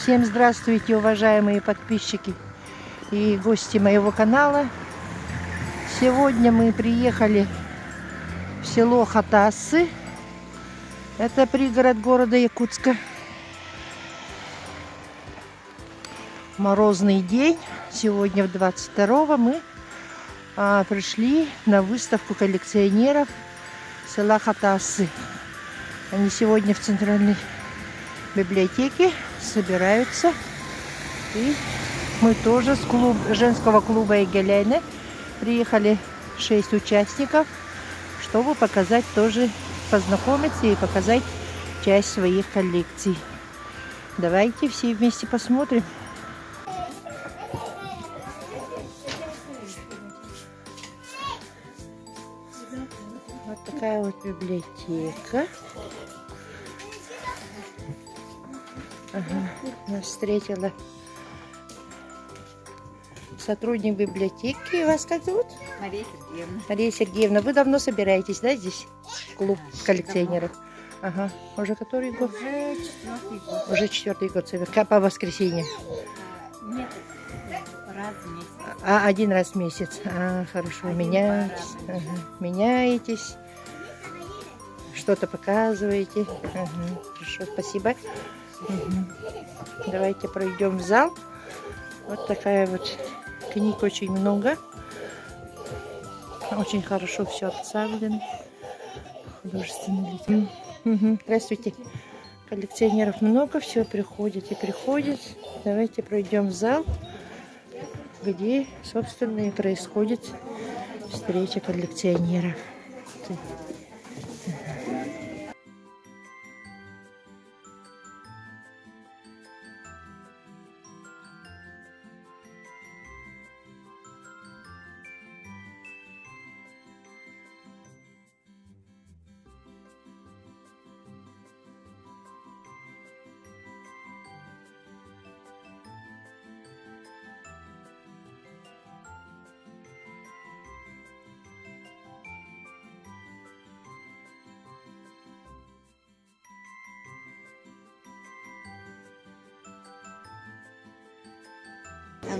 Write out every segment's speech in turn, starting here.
Всем здравствуйте, уважаемые подписчики и гости моего канала. Сегодня мы приехали в село Хатасы. Это пригород города Якутска. Морозный день. Сегодня в 22 мы пришли на выставку коллекционеров села Хатасы. Они сегодня в центральной библиотеке собираются. И мы тоже с клуб, женского клуба Эгеляйны приехали 6 участников, чтобы показать тоже, познакомиться и показать часть своих коллекций. Давайте все вместе посмотрим. Вот такая вот библиотека. Ага, нас встретила сотрудник библиотеки. Вас как зовут? Мария Сергеевна. Мария Сергеевна, вы давно собираетесь, да, здесь? Клуб коллекционеров. Ага. Уже который год? Уже четвертый год. Уже четвертый год. По воскресеньям? Нет, раз в месяц. А, один раз в месяц. А, хорошо. Один, Меняетесь. два раза. Ага. Меняетесь. Что-то показываете. Ага. Хорошо, спасибо. Угу. Давайте пройдем в зал. Вот такая вот книг очень много. Очень хорошо все обставлено. Художественный литература. Угу. Здравствуйте. Коллекционеров много, все приходит и приходит. Давайте пройдем в зал, где, собственно, и происходит встреча коллекционеров.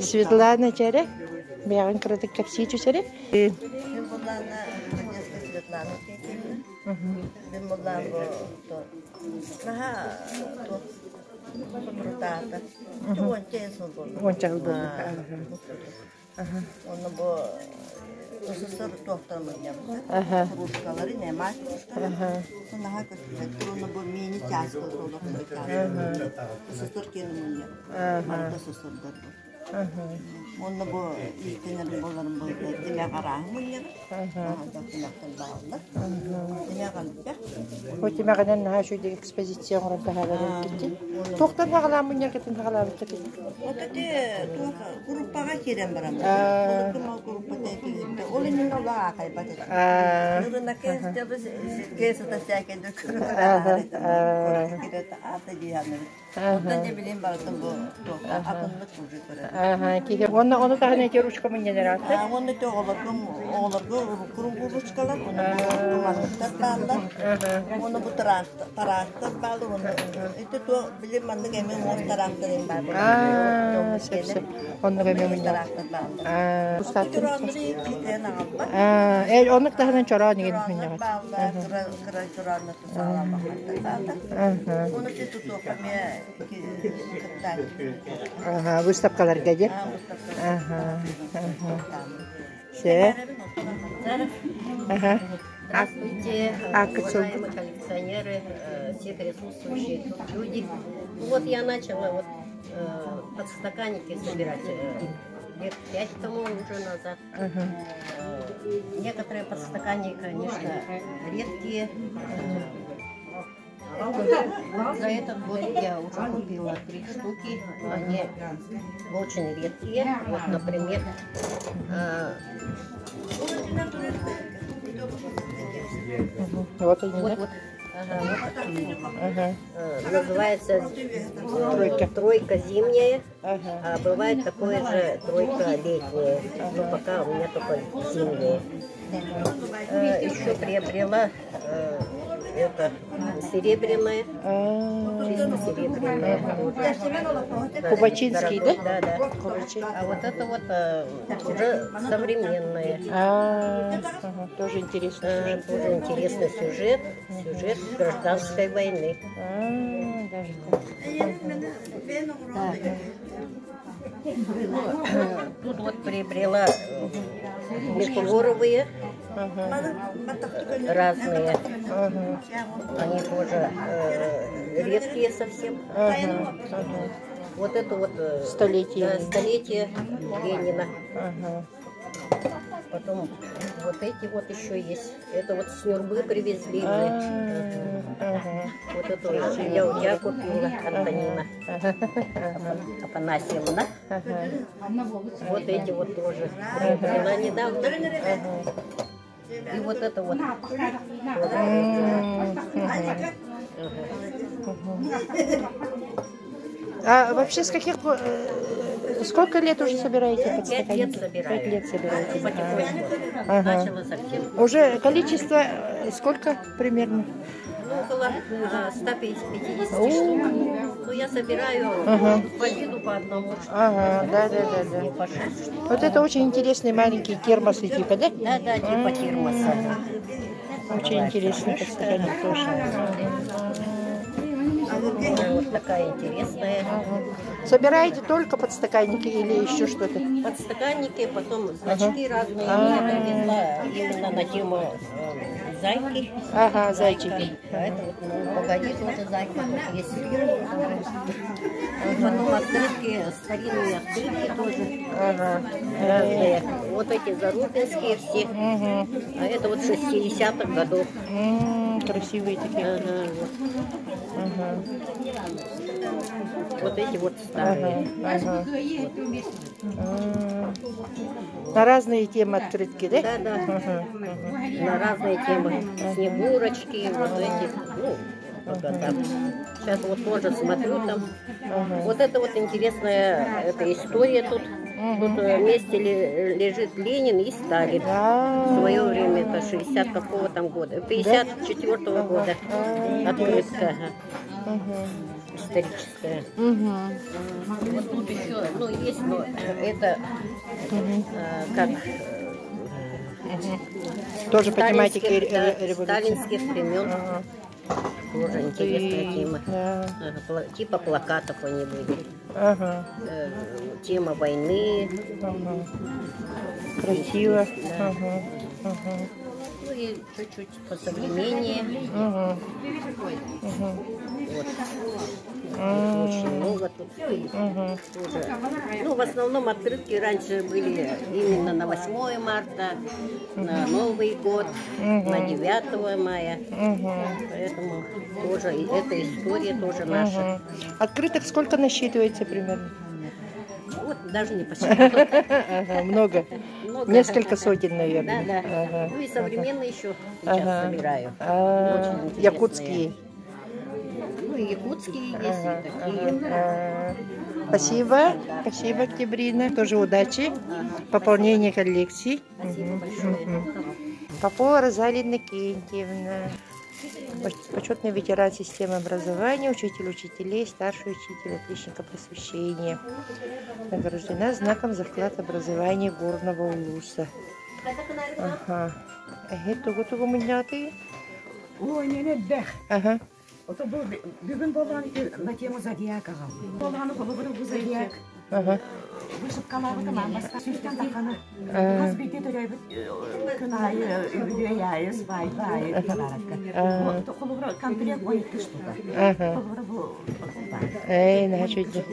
Светлана Чаре, бэйэҕин кыратык кэпсии түс эрэ. Мин буллаана Светлана Тетевна. Мин буллаан бу наһаа туох соторутаата. Уонча сыл буолла. Уонча сыл буолла. Онно бу СССР туохтар мунньабыта. Кружкалары, нема кружкалары. Наһаа көстүбэттэр. Онно бу мини чааска олох СССР киэнэ мунньабыт. Барыта СССРдар бу. Уонна бу иистэнэр буоларым буолла тимэх арааһы мунньабыт. Наһаа тимэхтэр бааллар. Тимэх элбэх. Бу тимэҕинэн наһаа үчүгэй экспозиция оҥорон таһаарар эбиккит. Туохтан саҕалаан мунньаргытын саҕалаабыккыт? Вот эти туох группаҕа киирэн баран былыргы мал группата этилибитэ. Ол иннинэ олох аахайбат этим. Нырынакка сиргэ сыта сээкэйдэ көрө аата дии саныыбын. Онтон дьэ билин барытын бу атыннык уже көрөбүн. Киһи уонна ону таһынан эти ручка мунньанар ааты. Уонна те оҕолоргум оҕолорго курумбу ручкалар, уонна бу манныктар бааллар, уонна бу тараахтар бааллар, уонна ити туо били маннык эми муос тараахтар эми баар. Сөп сөп. Оннук эми мунньар. Тараахтар бааллар. Чорооннору киирэн аҕалбат. Оннук таһынан чороон игин мунньаҕат. Бааллар, кыра кыра чорооннор Ага, выставкаларга дьэ. Ага, ага. Все. Ага. Здравствуйте, уважаемые коллекционеры, все присутствующие тут люди. Вот я начала вот подстаканники собирать лет 5 тому уже назад. Некоторые подстаканники, конечно, редкие. За этот год я уже купила три штуки. Они очень редкие. Вот, например, Вот они, вот, да? вот, ага, вот такие. Ага. Называется Тройка. Тройка зимняя. Ага. А бывает такое же тройка летняя. Но пока у меня только зимняя. Еще приобрела Это серебряное, А, чисто серебряное. Тоже. Кубачинский, да? Да, да. Кубачин. А вот это вот уже современное. А, ага, тоже интересный сюжет. Тоже интересный сюжет, сюжет гражданской войны. А, даже так. Тут вот приобрела мехворовые разные. Они тоже редкие совсем. Вот это вот Столетие. Да, столетие Ленина. Ага. Потом вот эти вот еще есть. Это вот с Нюрбы привезли. А, ага. Вот это я у тебя купила, Антонина Афанасьевна. Ага. Вот эти вот тоже приобрела недавно. И вот это вот. А вообще с каких сколько лет уже собираете 5 подстаканники? лет собираю. 5 лет собираете. Потихоньку. Ага. Начала совсем. Уже количество сколько примерно? Ну, около 150 штук. Ну, я собираю по виду по одному. Ага, да, да, да, да. По 6 штук. Вот это очень интересные маленькие термосы типа, да? Да, да, типа термоса. Очень интересный подстаканник тоже. Вот такая интересная. Собираете только подстаканники или еще что-то? Подстаканники, потом значки разные. Я привезла именно на тему зайки. Ага, зайчики. А это вот, ну, погоди, тоже зайка вот есть. И потом открытки, старинные открытки тоже. Ага. Разные. Вот эти зарубинские все. А это вот 60-х годов. Красивые такие. Ага, вот. Вот эти вот старые. Ага. На разные темы открытки, да? Да, да. На разные темы. Снегурочки, вот эти. Ну, пока там. Сейчас вот тоже смотрю там. Вот это вот интересная эта история тут. Тут вместе лежит Ленин и Сталин. В свое время, это 60 какого там года, 54-го года открытка. Историческая. Вот тут еще, ну, есть, но это как... Тоже по тематике революции. Сталинских времен. Тоже интересная тема. Да. Типа плакатов они были. Ага. Тема войны. Ага. Красиво. Да. Ага. Ага. Ну и чуть-чуть посовременнее. Ага. Вот. Их очень много тут. Тоже. Ну, в основном открытки раньше были именно на 8 марта, на Новый год, на 9 мая. Поэтому тоже и эта история тоже наша. Открыток сколько насчитывается примерно? Вот даже не посчитала. Ага, много. Много. Несколько сотен, наверное. Да, да. Ага. Ну и современные еще сейчас Ага. собираю. А, Очень интересные. якутские. Ну и якутские есть, и такие. А, Спасибо. Спасибо, Октябрина. Тоже удачи. Пополнение коллекции. Спасибо большое. Попова Розалия Иннокентьевна. Почетный ветеран системы образования, учитель учителей, старший учитель, отличника просвещения. Награждена знаком за вклад образования Горного улуса. Ага. Ой, не не бэх. Ага. Ото был бүгүн болған на тему зодиака. Болғаны холобура бу зодиак. Ага. Вышивкалабыты мамбаста сүртен тахана. Хас бите төрөйбүт күн айы, үбүлүөй айы, свадьба айы, подарокка. Холобура комплект 12 штука. Ага. Холобура бу Эй, начуйте.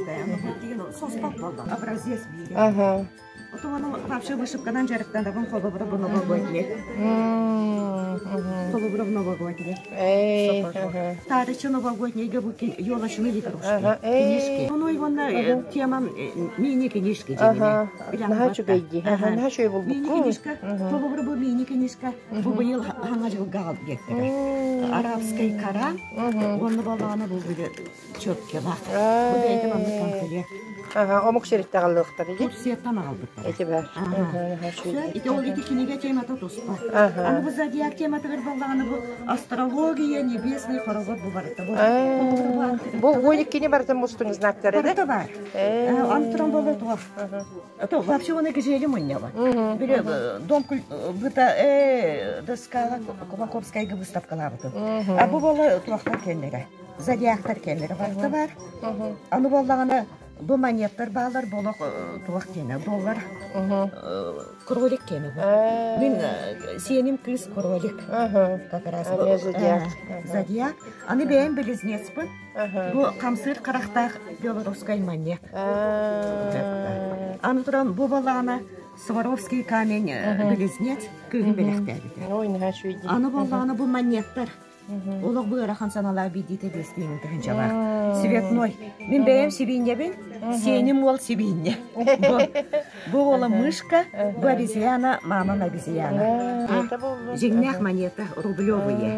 Состав болду. Образец бири. Ага. Ото аны вообще вышивканан жарыктанабын холобура бу новогодний. Холобура новогодний. Эй, ага. Тарычы новогодний бу елочные игрушки. Ага, эй. Книжки. Ну, его тема мини-книжки. Ага. Нахачу бейди. Ага, нахачу его Мини-книжка. Холобура бу мини-книжка. Бу быйыл хаңа жыл гал гектары. Арабский Коран. Оны баланы бу будет четкий лак. Бу бейтим аны комплект. Аха, омук сириттэ аҕаллыахтар ити. Турцияттан аҕалбыттар. Ити бар. Ити ол ити кинигэ темата туспа. Аны бу зодиак тематыгар буоллаҕына бу астрология, небесный хоровод бу барыта. Бу 12-ни барытын мустуҥ знактары да? Барыта бар. Аны туран буолла туох. Это вообще он гжели мунньаба. Били дом быта доскала Кулаковскайга выставкалаабытым. А бу буола туохтар кэллэрэ. Зодиактар кэллэрэ барыта бар. Аны буоллаҕына бу монеттар баалар болох туох диэнэ доллар кролик киэнэ бу. Мин сиэним кыыс кролик. Как раз зодиак. Зодиак. Аны бэйэм близнецпын. Бу хамсыыр харахтаах белорусскай маньяк. Аны туран бу балаана Сваровский камень близнец кыыһын бэлэхтээбитэ. Аны буоллаҕына бу маньяктар Олох бу ыарахан саналаах биирдиитэ биэстиин тыһыынчалаах. Цветной. Мин бэйэм сибиинньэбин, сиэним уол сибиинньэ. Бу уола мышка, бу обезьяна, мамам обезьяна. Дьиҥнээх монета, рублевые.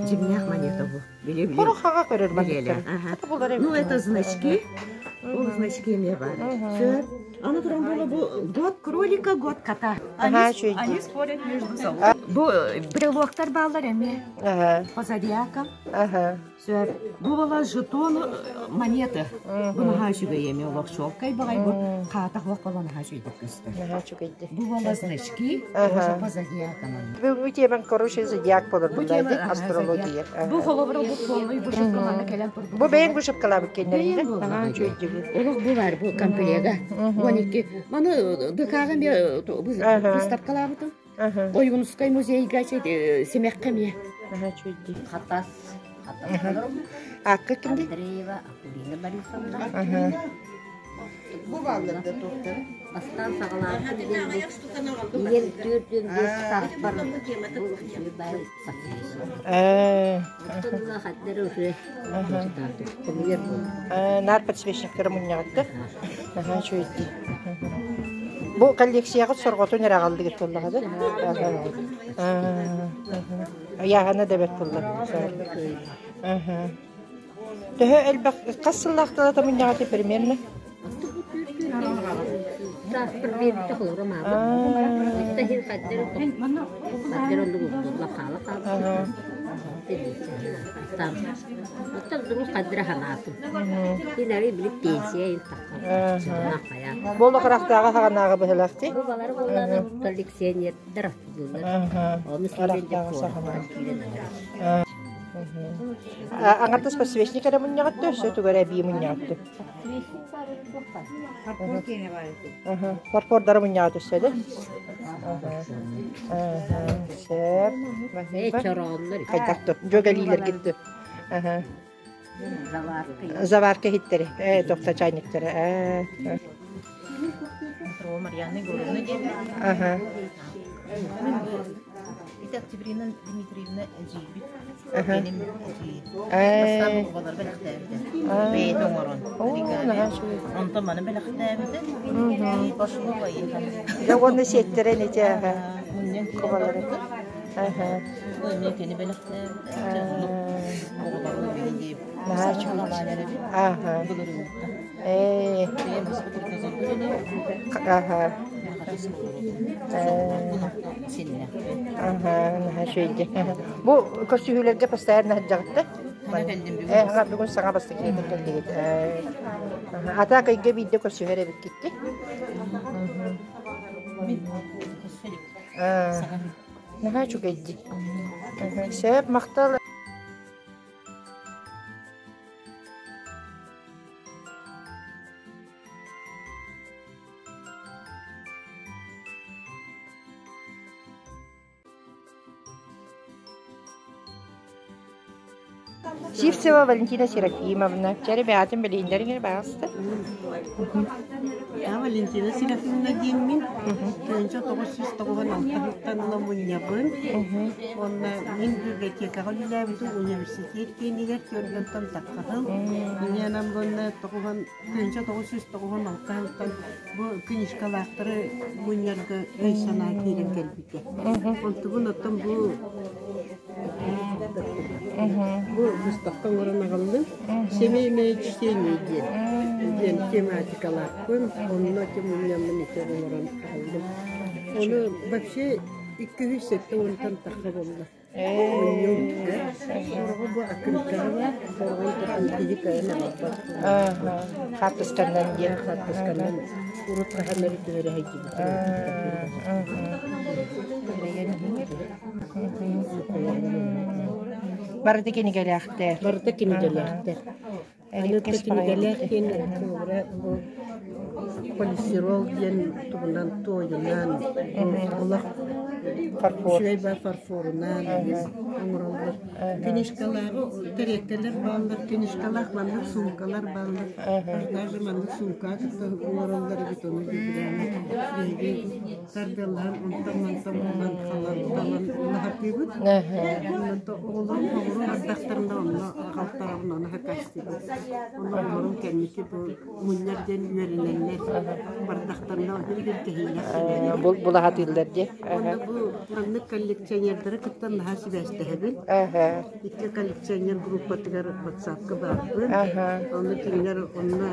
Дьиҥнээх монета бу. Хорохаҕа көрөр Ну, это значки. Ол значки эмиэ бар. Сөп. Аны туран буола бу год кролика, год кота. Они, они спорят между собой. Бу брелоктар баалар эмиэ. По зодиакам. Сөп. Бу буола жетон монеты. Бу наһаа үчүгэй эмиэ олох чуолкай баҕай бу хаатах уох буола наһаа үчүгэйдик көстөр. Наһаа үчүгэйди. Бу буола значки, тоже по зодиакам. Бүгүҥҥү тиэмэҥ короче зодиак болор буллайды астрология. Бу холобура бу полный вышивкаларга кэлэн турбут. Бу бэйэҥ вышивкалаабыт кэннэринде. Наһаа үчүгэйдик. Олох бу бар бу комплега. 12. Маны ДК-га мен выставкалаабытым. Ойуунускай музейга Семеххэ эмиэ. Наһаа үчүгэйдик. Хатас. Хатас. Акка кимди? Андреева Акулина Борисовна. Бу бааллар да туохтар. Бастаан саҕалаабытым диэн ийэм 45 сааспар Наар подсвечниктары мунньаҕыттар. Наһаа үчүгэйдии. Бу коллекцияҕыт сорҕотун эрэ аҕаллыгыт буоллаҕа да? Ыйааһына да бэрт буолла. Төһө элбэх хас сыллаахталата мунньаҕыт примерно? Сааспар биэрбитэ холоро маама. Иһин хаддер хаддер оннук устулла хаала хаалбыт. Оттон дурус хаддера ханаатым. Кинари билип пенсия ин таххан. Боло харахтааҕы хаҕанааҕы быһылаах ти? Бу балар буоллаҕына коллекционердар аттылылар. Оны киирэн Харахтааҕы саҕанааҕы. Аҥардас подсвечник эрэ мунньаҕытты, өссө тугу эрэ эбии мунньаҕытты. Фарфордары мунньаҕа түссе да? Сөп. Хайдах тур? Дьүөгэлиилэргит тур. Заварка иһиттэри, тохта чайниктары. Марьяна Егоровна диэн. Ити Октябрина Дмитриевна эдьиийбит. Кэним эдьиий. Бастаан убалар бэлэхтээбитэ. Бэйэтэ оҥорон. Онтон маны бэлэхтээбитэ. И пошло поехали. Дьэ уонна сиэттэрэн ити аха. Мунньан Кубалары. Аха. Бу эмиэ кини бэлэхтээбитэ. Оҕолорун билигин Наһаа үчүгэй. Аха. Ээ. Аха. Аха, наһаа үчүгэйдик. Бу көрсүһүүлэргэ постоянно сылдьаҕыт да? Ээ, бүгүн саҥа бастакы кэллигит. Ата кыйга биирдэ көрсүһэр эбиккитти. Наһаа үчүгэйдик. Сөп, махтал. Сивцева Валентина Серафимовна. Чэ, бэйэтин билииннэриҥ баҕаста. Я Валентина Серафимовна диэммин. 1996 сылтан ыла мунньабын. Уонна мин библиотекаҕа үлэлээбитим университет киинигэр түөргэнтэн таххаһым. Инньэ уонна 1996 сылтан бу книжкалаахтары мунньарга өй-санаа киирэн кэлбитэ. Онтубун оттон бу бу выставка оҥорон аҕаллым. Семейное чтение диэн диэн тематикалаахпын. Онно ити мунньаммын ити оҥорон аҕаллым. Ону вообще 270-тан тахха буолла. Мунньум. Сороҕо бу аккырыыккаҕа баар, сороҕун киһи кыайан аҕалбат. Хаартысканнан диэн. Хаартысканнан урут хаһан эрэ түһэрэ сылдьыбытым. Барыта кинигэлээхтэр. Барыта кинигэлээхтэр. Аны кинигэлээх диэн холобура бу полистирол диэн тугунан туойунан олох үчүгэй баар фарфорунан оҥороллор. Книжкалааҕы тэриэккэлэр бааллар, книжкалаах маннык суумкалар бааллар. Даже маннык сумкаҕа кытта оҥороллор эбит ону биһиги тардыалаһан онтон-мантан булан халан талан наһатыыбыт. Онтон оҕолорум оҕуру бардахтарына онно аҕалтарабын ону хакастыыбыт. Онно оҕолорум кэнники бу мунньар диэн үөрэнэннэр бардахтарына ону билгэһиилэр. Бул булаһатыыллар дии. Онно бу маннык коллекционердары кытта наһаа сибээстэһэбин. Икки коллекционер группатыгар ватсапка баарбын. Онно кинилэр онно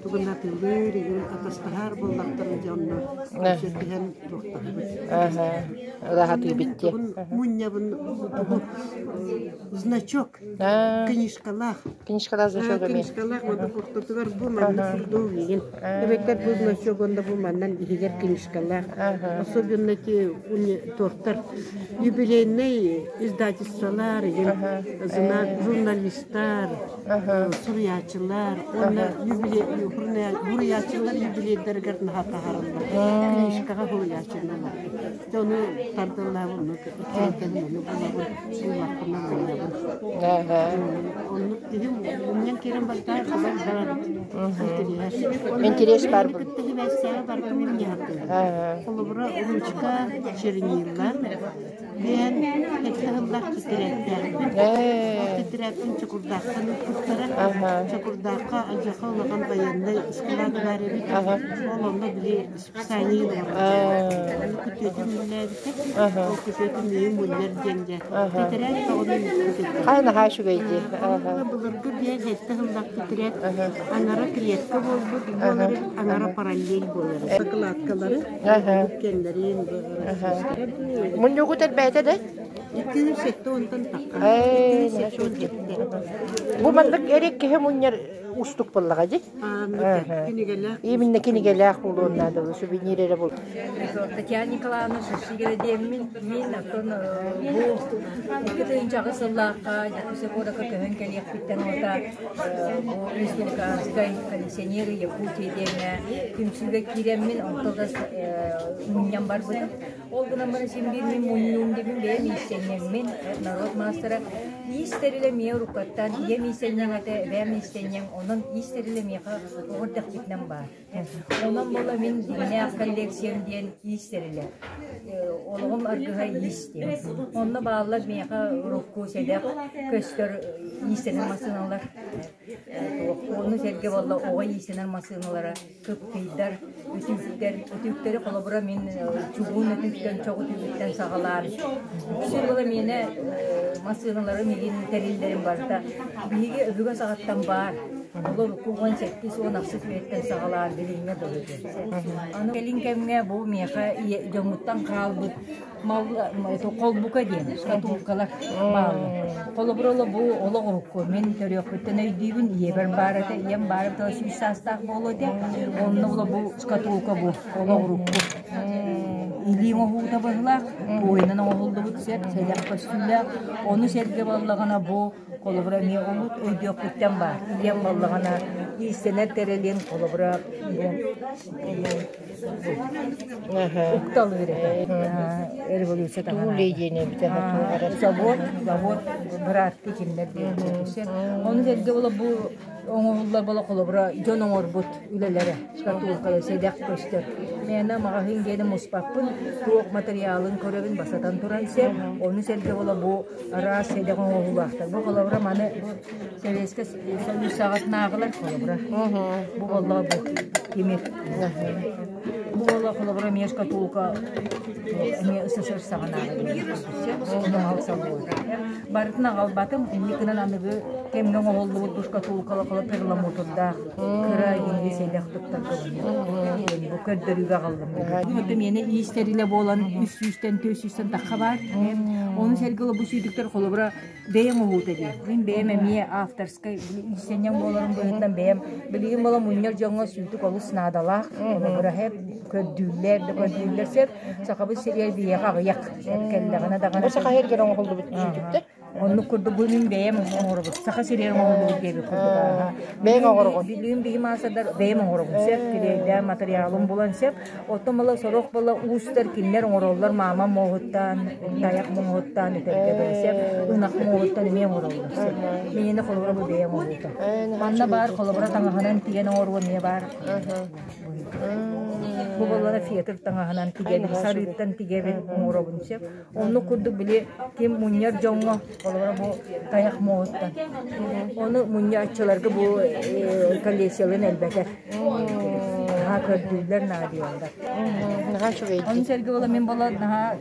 тугун атыылыыр, игин атастаһар буоллахтарын дьэ онно сөбүһэн туохтаһабыт. Ылаһатыыбыт дии. Мунньабын тугу значок книжкалаах. Книжкалаах значок эмиэ. Книжкалаах онно ортотугар бу манна курдук игин. Эбэтэр бу значок онно бу маннан иһигэр книжкалаах. Особенно эти тортар юбилейный издательстволар, знак журналистар, суруйааччылар уонна суруйааччылар юбилейдарыгар наһаа таһаараллар. Книжкаҕа суруйааччылар. Ону тардыллаабын, ону үчүгэйдэн ону булабын, буллахпына мунньабын. Оннук киһи мунньан киирэн бардаа булан барар интэриэс. Интэриэс баар Кытта сибээстэҕэ барытын мунньаһардым. Холобура, ручка, чернила, Бэйэн сэттэ сыллаах тэтэрээттээхпин. Ол тэтэрээппин Чокурдаахтан ыыппыттара. Чокурдаахха алдьархай улахан байыаннай ыскылаат баар эбит. Ол онно били списание оҥорбуттара. Ону күтүөтүм үллээбитэ. Ол күтүөтүм миигин мунньар диэн дьэ. Тэтэрээт тоҕону ыыппыт этэ. Хай наһаа үчүгэй дии. Былыргы биэ сэттэ сыллаах тэтэрээт аҥара клетка буолбут буолар эбит, аҥара параллель буолар эбит. Закладкалары кэннэрин Мунньугут элбээтэ да? 270-тан тахха. 277. Бу маннык эрик киһи мунньар устук буоллаҕа дии. Кинигэлээх. Именно кинигэлээх буолуон наада, сувенир эрэ буол. Татьяна Николаевна Шишигина диэммин, мин оттон бу 2008 сыллаахха Якутия куоракка көһөн кэлиэхпиттэн уота бу республиканскай коллекционеры Якутии диэҥҥэ түмсүүгэ киирэммин онто да мунньан барбытым. Ол гынан баран син биир мин мунньуум диэбин бэйэм иистэнньэҥмин, народ маастара. Иис тэрилэ эмиэ уруккаттан ийэм иистэнньэҥ этэ, эбээм иистэнньэҥ, онон иис тэрилэ миэхэ оҕо эрдэхпитинэн баар. Онон буола мин дьиҥнээх коллекциям диэн иис тэрилэ. Олоҕум аргыһа иис диэн. Онно бааллар миэхэ урукку сэдэх көстөр иистэнэр массыыналар. Ону сэргэ буолла оҕо иистэнэр массыыналара, кыптыйдар, үтүктэр. Үтүктэри холобура мин чугуун өтүктэн, чоҕу түбүттэн саҕалаан. Үксүн буола миэнэ массыыналарым игин тэриллэрим барыта биһиги өбүгэ саҕаттан баар. Олор 17-18 үйэттэн саҕалаан билиҥҥэ дылы диэн. Аны кэлин кэмҥэ бу миэхэ дьоммуттан хаалбыт мал холбука диэн шкатулкалар бааллар. Холобура оло бу олох урукку мин төрүөхпүттэн өйдүүбүн ийэбэр баар этэ ийэм баар этэ 100 саастаах буолуо этэ онно була бу шкатулка бу олох урукку илии оҥоһуута быһыылаах туойунан оҥоһуллубут сэр сэдэх көстүүлээх ону сэргэ буоллаҕына бу Холобура, эмиэ олут өйдүөхпүттэн баар. Ийэм буоллаҕына иистэнэр тэрилин холобура бу укталыыр этэ. Революция таһынан. Завод, завод быраатты кинилэр диэн. Ону сэргэ була бу оҥоһуллар буола холобура дьон оҥорбут үлэлэрэ шкатулкалар сэдэх көстөр. Мээнэ маҕаһыын диэни муспаппын, туох матырыйаалын көрөбүн бастатан туран сэр, ону сэргэ буола бу араас сэдэх оҥоһуулаахтар. Бу холобура маны бу Советскай Союз саҕатынааҕылар холобура. Бу боллоо бу тимир. Бу боло буола холобура эмиэ шкатулка эмиэ СССР саҕанааҕы Барытын аҕалбатым, инникинэн аныгы кэмҥэ оҥоһуллубут бу шкатулкалар перламутрдаах кыра иһи сэдэх туттарга бу көрдөрүүгэ аҕаллым. Оттон миэнэ иис тэрилэ буолан үс сүүстэн, түөрт сүүстэн тахха баар. Ону сэргэ бу сүүтүктэр холобура бэйэм оһуута диэн. Мин бэйэм эмиэ авторскай иистэнньэҥ буоларым быһыытынан бэйэм билигин буола мунньар дьоҥҥо сүүтүк олус наадалаах. Холобура көрдүүллэр да көрдүүллэр сөп. Сахабыт сиригэр биһиэхэ аҕыйах кэллэҕинэ даҕаны. Бу саха сиригэр оҥоһуллубут сүүтүктэр. Оннук курдук бу мин бэйэм оҥоробут. Саха сиригэр оҥоһуллубут диэбит курдук ааһа. Бэйэҥ оҥороҕун. Билигин биһи маастардар бэйэм оҥоробун сөп, килиэйдээн матырыйаалым булан сөп. Оттон была сорох была уустар кинилэр оҥороллор маама муоһуттан, тайах муоһуттан үтэргэ дылы сөп, ынах муоһуттан эмиэ оҥороллор сөп. Миэнэ холобура бу бэйэм оҥорута. Манна баар холобура таҥаһынан тигэн оҥоруом эмиэ баар. Бу буоллара фетр таҥаһынан тигэбин, сарыыттан тигэбин оҥоробун сөп. Оннук курдук били ким мунньар дьоҥҥо, холобура бу тайах муоһуттан. Ону мунньааччыларга бу коллекцияларын элбэтэр. Наһаа көрдүүллэр, наадыйаллар. Наһаа үчүгэй. Ону сэргэ буола мин буола наһаа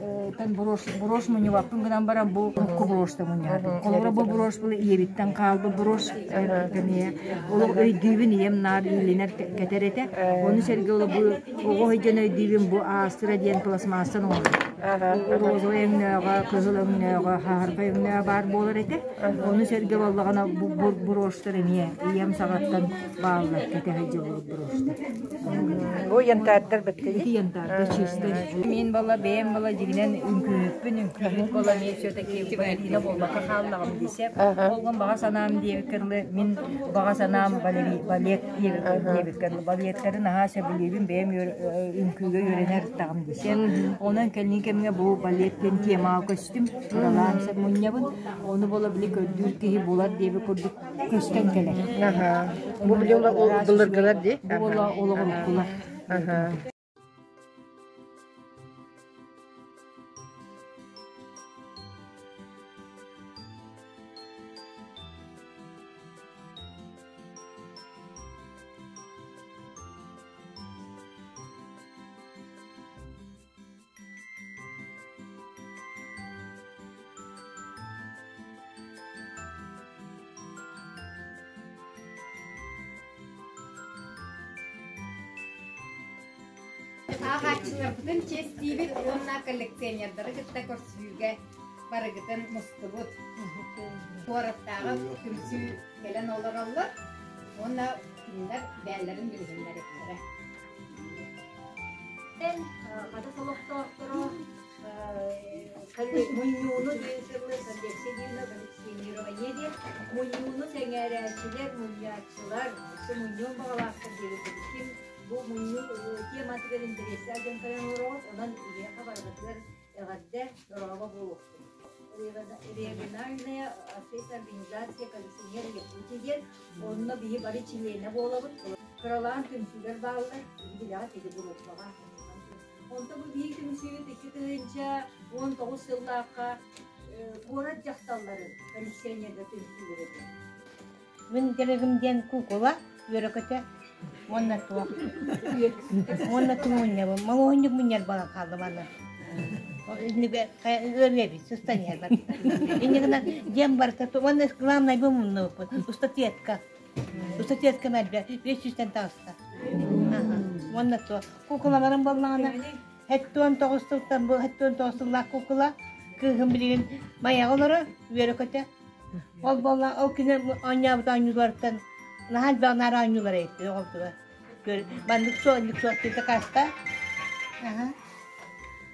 брошь брошь мунньубаппын гынан баран бу урукку брошьта мунньаатым. Холобура бу брошь была ийэбиттэн хаалбыт брошь кэмиэ. Олох өйдүүбүн ийэм наар иилинэр кэтэр этэ. Ону сэргэ ола бу оҕо сылдьан өйдүүбүн бу аастыра диэн пластмасстан оҥорбут. Розовай өҥнөөҕө, кыһыл өҥнөөҕө, хаһархай өҥнөөҕө баар буолар этэ. Ону сэргэ буоллаҕына бу брошьтар эмиэ ийэм саҕаттан бааллар кэтэ сылдьыбыт брошьтар. Бу янтардар бэттэ. Ити янтардар чистай. Мин бала бэйэм бала дьигинэн үҥкүүһүппүн, үҥкүүһүт буола эмиэ все-таки балерина буолбакка хааллаҕым десеп. Олгон баҕа санаам диэбиккэ дылы мин баҕа санаам балет диэбиккэ дылы балеттары наһаа сөбүлүүбүн бэйэм үҥкүүгэ үөрэнэр таҕым десеп. Онон кэлин кэмҥэ бу балет диэн темаҕа көстүм, кыралаан сөп мунньабын. Ону буола били көрдүүр киһи булар диэбит курдук көстөн кэлэр. Бу били былыргылар дии. Бу буола олоҕуруккулар. Ааҕааччыларбытын чиэстиибит уонна коллекционердары кытта көрсүһүүгэ барыгытын мустубут. Куораттааҕы түмсүү кэлэн олороллор уонна кинилэр бэйэлэрин билиһиннэриэхтэрэ. Хатас олохтоохторо мунньууну диэн сылы коллекция диэн коллекционирование диэн мунньууну сэҥээрээччилэр, мунньааччылар, өссө мунньуон баҕалаахтар диэбиппит. Ким бу мунньуу тематыгар интэриэстээх дьон кэлэн олороҕут, онон эһиэхэ барыгытыгар эҕэрдэ, дорообо буолуохтун. Региональная общественная организация коллекционеры Якутии диэн, онно биһи бары чилиэнэ буолабыт. Кыралаан түмсүүлэр бааллар, биһи билэҕит ити группаҕа. Онтон бу биһи түмсүүбүт 2019 сыллаахха куорат дьахталларын коллекционерга түмсүүлэрэ диэн. Мин дьарыгым диэн куукула, үөрэ-көтө уонна туох. Уонна тум мунньабын. Молуонньук мунньар буолан хааллым аны. Ыарыйабыт, сыстан иһэр бар. Инньэ гынан дьиэм барыта уонна главное бу муннубуппун. Устатетка. Устатетка мэлбэ 500-тэн таҕыста. Уонна туох. Куукулаларым буоллаҕына 79 сылтан бу 79 сыллаах куукула кыыһым билигин Майаҕа олорор, үөрэ-көтө. Ол буолла ол күнү оонньообут оонньууларыттан наһаа элбэх наар оонньуулар эбит оҕолтуга. Маннык суох, инник суох диэн дакааста. Аха.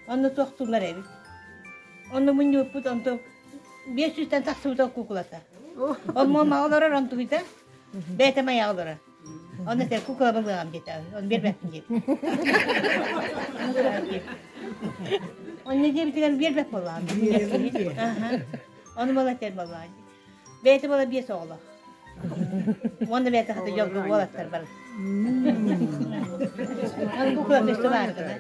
Онно туохтууллар эбит. Онно мунньубуппут онтон 500-тэн тахсыбыт ол куукулата. Ол муома олорор онтугуйда бэйэтэ майаҕа олорор. Онно этэр куукула былыаҕым диэтэ. Оны биэрбэппин диэбит. Онно диэбитигэр биэрбэт буоллаҕым. Аха. Ону буола этэр буоллаҕа дии. Бэйэтэ буола биэс оҕолоох. Уонна бэйэтэ хата дьолго уолаттар бар. Аны кукула көстө баар гына.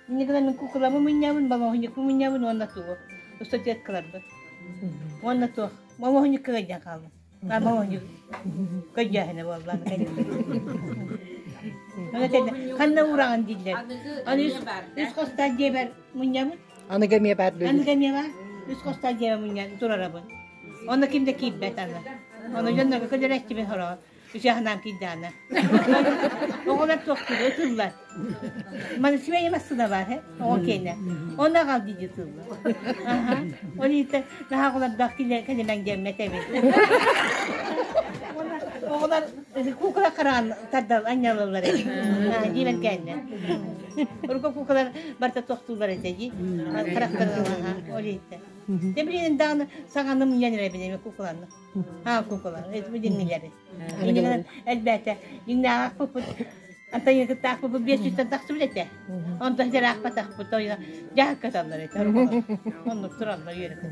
Инньэ гынан мин кукуламы мунньабын, балоһунньукпун мунньабын уонна тугу устатыаткаларбын. Уонна туох балоһунньукка кыйдьан хааллым. Балоһунньук көдьөөһүнэ буолла. Ханна уураҕын дииллэр. Аны үс хостаах дьиэбэр мунньабын. Аныгы эмиэ баар дуу? Аныгы эмиэ баар. Үс хостаах дьиэбэр мунньан турарабын. Онно ким да киирбэт аны. Ону дьоннорго көлөрөөччүбүн сороҕор. Үчүгэй киирдэҕинэ. Оҕолор туохтуур ытыллар. Маны симэйэ массыына баар э оҕо киэнэ. Оны аҕал дии ытыллар. Аха. Ол иһиттэн наһаа оҕолордоох кэлимэҥ диэммэт эбит. Оҕолор куукула хараан тардал анньалаллар эбит. Диибэн кээннэ. Урукку куукулар барыта тохтууллар этэ дии. Харахтарынан ол иһиттэн. Дэ билигин даҕаны саҥаны мунньан эрэбин эми куукуланы. Аа куукулар, это диҥҥилэри. Иннигинэн элбээтэ. Дьиҥнээҕэхпыппыт Антонинкыттаахпыппыт 500-тэн тахсыбыт этэ. Онтон дьараахпатахпыт, дьаһаккаталлар этэ. Оннук тураллар үөрэтэ.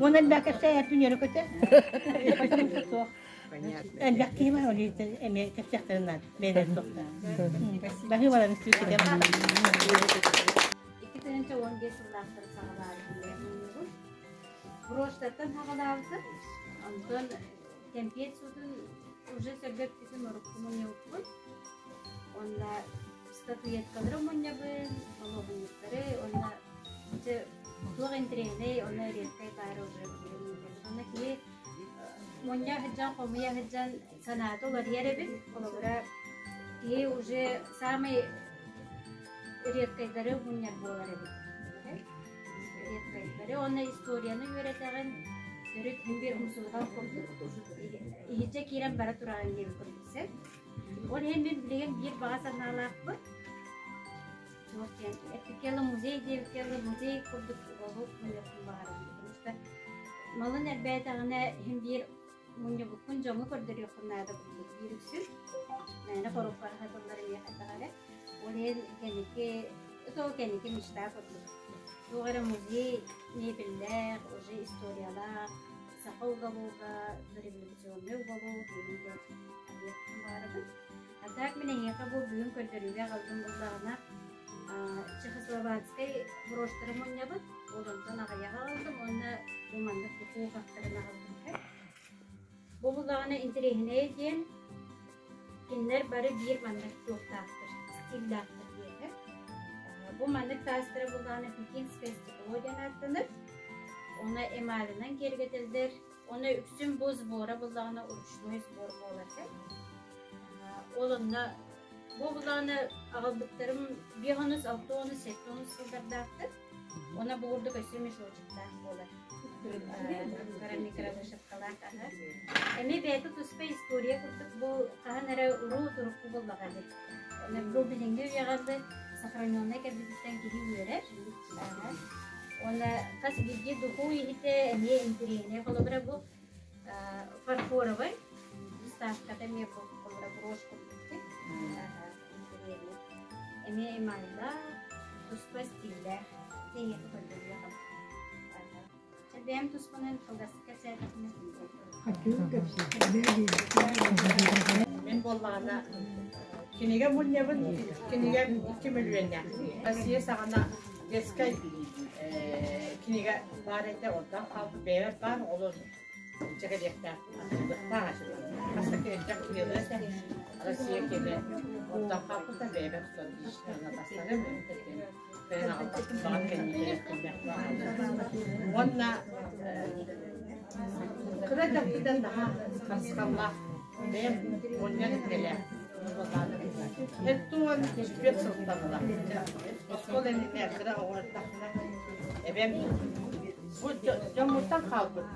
Уонна элбэх кэпсээһэппин үөрэ көтө. Потому что суох. Элбэх киһи бар, ол эмиэ кэпсэхтэрин наада. Бэйэлэр суохтар. Баһыыбаларын сүүкэтэ. 2015 сыллаахтары саҕалаабытым. Брошкаттан саҕалаабытым. Онтон кэмпиэт суутун уже сөргөппүтүм, урукку мунньубуппун. Уонна статуэткалары мунньабын, олоһунньуктары, уонна дьэ туох интэриэһинэй, онно редкай баара уже билигин мунньабын. Онно киһи мунньа сылдьан, хомуйа сылдьан санаата уларыйар эбит. Холобура, киһи уже самый редкайдары мунньар буолар эбит. Редкайдары уонна историяны үөрэтэҕин, төрүт иһин биир умсулҕан курдук иһирдьэ киирэн бара тураҕын диэбит курдук сөп. Ол иһин мин билигин биир баҕа санаалаахпын. Туох диэн эппиккэ музей диэбиккэ музей курдук уголок мунньуохпун баҕарабын. Потому что малын эрбээтэҕинэ иһин биир мунньубуккун дьоҥҥо көрдөрүөххүн наада курдук биир үксүн. Мээнэ хоруопка хатыллар эмиэ хайдах эрэ. Ол иһин кэнники то кэнники мечта курдук. Туох эрэ музей мебеллээх, уже историялаах, саха уголога, революционный уголок диэн диэн арыйыахпын баҕарабын. А так мин эһиэхэ бу бүгүн көрдөрүүгэ аҕалбын буоллаҕына, чехословацкай брошьтары мунньабыт. Ол онтон аҕыйах аҕаллым уонна бу маннык тутуу хахтарын аҕаллым. Бу буллаҕына интэриэһинэй диэн кинилэр бары биир маннык туохтаахтар, стиллээхтэр диэтэ. Бу маннык таастара буллаҕына пекинское стекло диэн ааттанар. Оны эмалынан киэргэтэллэр. Оны үксүн бу сбора буллаҕына ручной сбор буолар. Ол онно бу буллаҕына аҕалбыттарым 5 6 7 сыллардаахтар. Она бу курдук өссө мешочектаах буолар. Кыра микровышивкалаах аһа. Эмиэ бэйэтэ туспа история курдук бу хаһан эрэ уруу турукку буллаҕа дии. Бу билиҥҥи үйэҕэ сохраненнай кэлбититтэн киһи үөрэр. Уонна хас биирдии духуу иһитэ эмиэ интэриэһинэй. Холобура бу фарфоровай вставката эмиэ бу холобура брошь курдук интэриэһинэй. Эмиэ эмаллаах, туспа стиллээх. Эйиэхэ көрдөрүөх. Бэйэм туспунан кылгастык кэпсээтэхпинэ Мин буоллаҕына кинигэ мунньабын, кинигэм 2 мөлүйүөннээх. Россия саҕана детскай кинигэ баар этэ, онтон хаалбыт бэйэбэр баар, ол илдьэ кэлиэхтээх, атыылыахтаах этим. Хас да элбэх киһи этэ, Россия киэнэ онтон хаалбыта бэйэбэр тутан бастарым, кэлэн аҕалбаппын баҕар кэннигэр Уонна кыра эрдэхпиттэн наһаа харысхаллаах бэйэм мунньан идэлээх Хэттуон түспүт сылтан ыла оскуола иннинэ кыра оҕо эрдэхпинэ эбэм бу дьоммуттан хаалбыт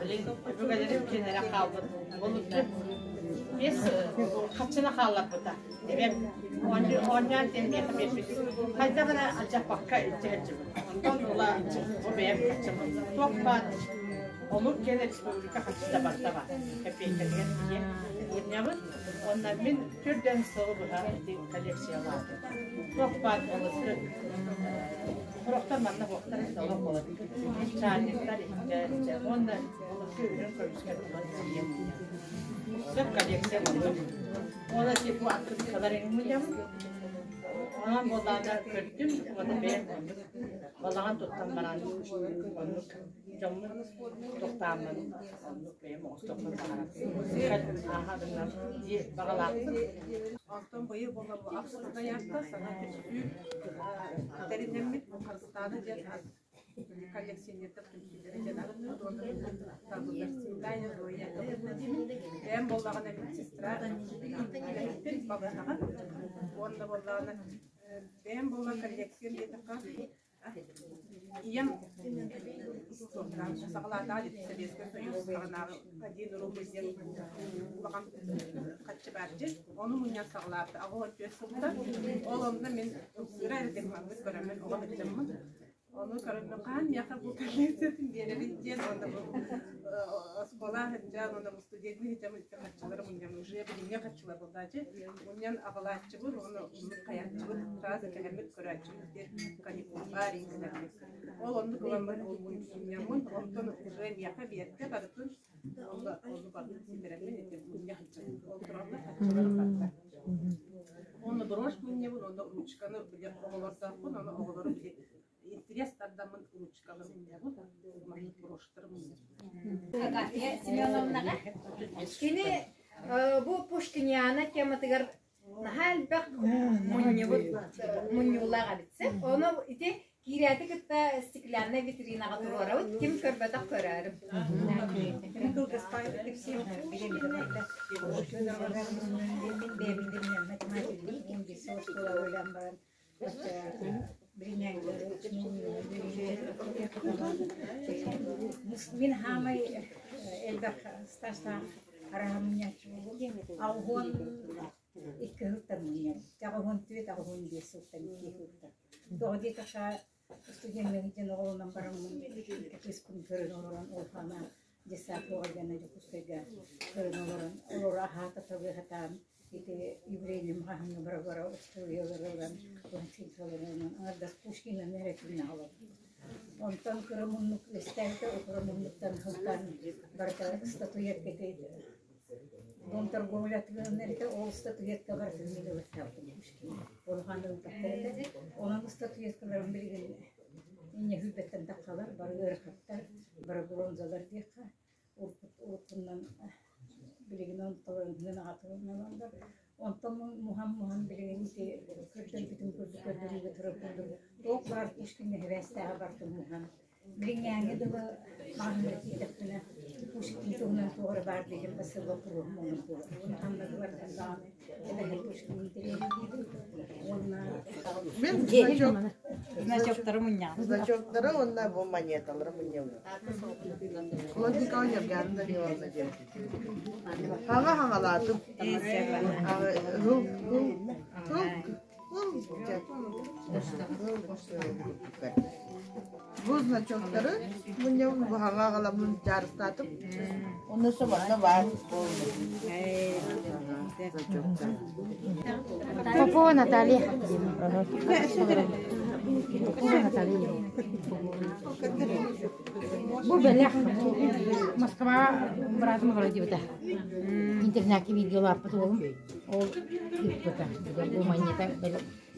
Өбүгэлэрим кинилэрэ хаалбыт. Биэс хаччына хаалларбыта. Эбэм оонньоон диэн миэхэ биэрбит. Хайдах эрэ алдьаппакка илдьэ сылдьыбыт. Онтон ыла бу бэйэм хаччым. Туох баар омук киэнэ республика хаччыта барыта баар. Кэпиэйкэтигэр тиийэ мунньабыт. Уонна мин түрдэн сылы быһа ити коллекциялаатым. Туох баар былыргы Сорохтор манна буохтар олох буолар. Чаанньыктар иһиттэр уонна былыргы үрүҥ көмүскэ тула тиийэ мунньабыт. Сөп коллекция оннук. Уонна типа открыткалар эҥин мунньабыт. Онон буоллаҕына көрдүм уонна бэйэм оннук балаҕан туттан баран оннук дьоммун тохтооммун оннук бэйэм оҥостуохпун баҕарабын. Ааһа дии баҕалаахпын. Онтон быйыл буолла бу ахсыс заявка саҥа түмсүү тэриннэммит Харыстаана диэн коллекционердар түмсүүлэрэ диэн арыллыбыт уонна тарбыллар Светлана Зоя бэйэм буоллаҕына медсестра үлэһиппин балыыһаҕа уонна буоллаҕына бэйэм буолла коллекциям диэтэххэ ийэм саҕалаатаҕа Советский Союз саҕанааҕы один рубль диэн улахан харчы баар дьэ ону мунньан саҕалаабыта 84 сылта ол онно мин ымсыыра эрдим маннык көрөммүн оҕо сылдьаммын Ону көрөммүн хаһан миэхэ бу коллекциятын биэрэбит диэн уонна бу оскуола сылдьан уонна бу студентин сылдьан ити харчылары мунньан уже билиҥҥи харчылар буоллааччы мунньан аҕалааччыбын уонна оннук хайааччыбыт саас кэлэммит көрөөччүбүт диэн каникулга рейсэлэрбит ол оннук ыламмын мунньаммын онтон уже миэхэ биэрдэ барытын онно ону барытын ситэрэммин ити мунньа сылдьабын ол тураллар харчыларым барда Уонна брошь мунньабын, уонна ручканы били оҕолордоохпун, ону оҕолору били интерес тардаммын ручканы мунньабын, маннык брошьтары мунньабын. Агафья Семеновнаҕа. Кини бу Пушкиниана тематыгар наһаа элбэх мунньубут мунньуулаах эбит. Ону ити Киирээти кытта стекляннай витринаҕа туруорабыт, ким көрбөтөх көрөөрүм. Мин хаамай элбэх стажтаах араһа мунньааччы буолуом. Аҕыһуон икки сылтан мунньабын. 84, 85 сылтан икки сылтан. Тоҕо диэтэххэ, студеҥҥа сылдьан оҕолонон бараммын икки кыыспын көрөн олорон ол саҕана детсад оҕо Дьокуускайга көрөн олорон олору аһаата табыы сатаан ити юбилейным хаһыҥҥа бара-бара устуоруйалары ылан планшеталары ылан аҥардас Пушкинаны эрэ түннэҕэ олорбут. Онтон кыра муннук үөскээбитэ, кыра муннуктан сылтаан барыта статуэтка ити Дом торговлятыгар эритэ ол статуэтка барытын мин ылыттаабытым Пушкин. Улахан ылбаттар этэ. Онон статуэткаларым билигин инньэ сүүрбэттэн таххалар, бары ыарахаттар, бары бронзалар диэххэ. Уруккут уруккунан билигин онтолорунан аҕатыланналар. Онтон муһан-муһан билигин ити көрдөрбүтүм курдук көрдөрүүгэ турар курдук туох баар Пушкин эһэбээстээҕэ барытын муһан Билиҥҥээҥҥи дылы маҕаһыыҥҥа тиийдэхпинэ, Пушкин туһунан туох эрэ баар диэхим да сыл боппуруоһум оннук буолар. Уонна ханна барсан даҕаны эбэһээт Пушкин интэриэһиргиибин уонна Мин значок Значоктары мунньаҕын. Значоктары уонна бу монеталары мунньабын. Плотникова Ньургана Даниловна диэн. Хаҥа хаҥалаатым. Хыл хыл хыл Бу значоктары мунньабын бу хаҥа аҕаламмын дьаарыстаатым. Онно манна баар Попова Наталья. Попова Наталья. Бу бэлэх Москва быраатым олоро диэбитэ. Интернакка видеолааппыт уолум. Ол ыыппыта. Бу манньата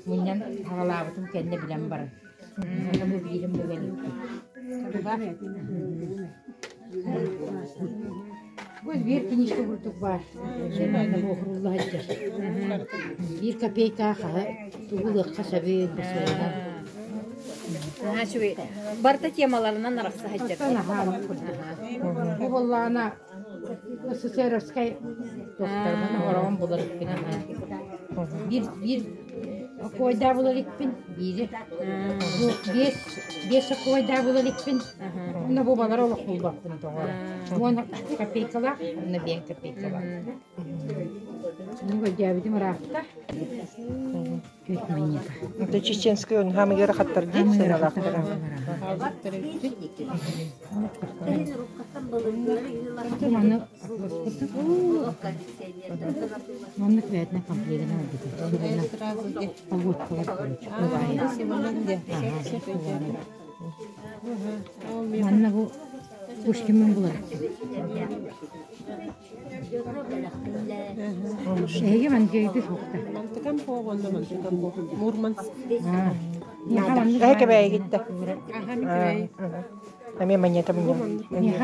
мунньан хаҕалаабытым кэннэ билэн баран. Бу биирим бу Бу биир кинишка курдук баар. Буохурулла сылдьар. Биир копейка хаһы тугу ылыахха сөбүй босуойунан. Наһаа Барыта темаларынан арахса сылдьар. Бу буоллаҕына СССРовскай туохтарбын ороҕун булар икпин. Биир биир окуойдаа булар икпин биири. Бу биэс биэс окуойдаа булар икпин. Уонна бу балар олох булбаппын тоҕо. Уон копейкалаах, уонна биэн копейкалаах. Өйдөөбүтүм ыраатта. Түөрт монета. Это чеченский он хамыгера хаттар дии сыналаахтара. Маны Маннык бээтинэ комплегынан ылбытым. Погодкалар короче. Манна бу Пушкинмын булар. Эһиги мангейды суохта. Мантыкам хоҕонно мантыкам Мурманск. Эһэ кэбээйигиттэ. Эмиэ манньата мунньа.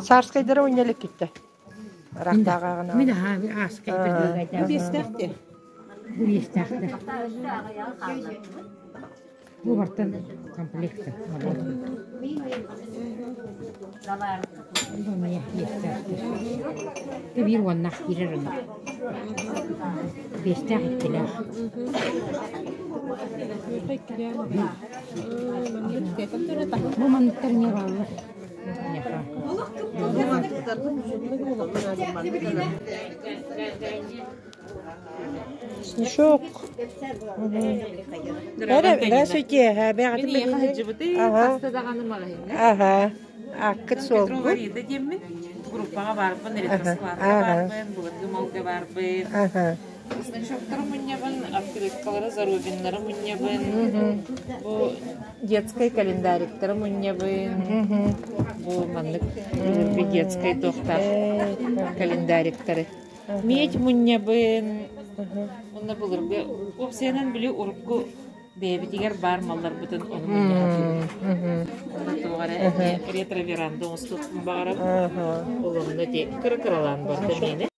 Саарскайдара мунньа иликкиттэ. Ыраахтааҕы Мин аһаа ааскай Биэстээхти. Бу биэстээхтэр. Бу бартан комплекта. Бу эмиэ биэстээхтэр. Биир уоннаах киирэр аны. Биэстээх иккилээх. Бу манныктар эмиэ бааллар. Снежок. Здравствуйте. Ага. Аккыт суолгут. Группаҕа барбын, ретроскладка барбын, былыргы малга барбын. Значоктары мунньабын, открыткалары, зарубиннары мунньабын. Бу детскай календариктары мунньабын. Бу маннык былыргы детскай туохтаах календариктары. Медь мунньабын. Онно былыргы уопсайынан били урукку бэйэбитигэр баар малларбытын ону мунньаһатыбыт. Онно туох эрэ ретро-веранда оҥостуохпун баҕарабын. Ол онно ити кыра-кыралаан барда миэнэ.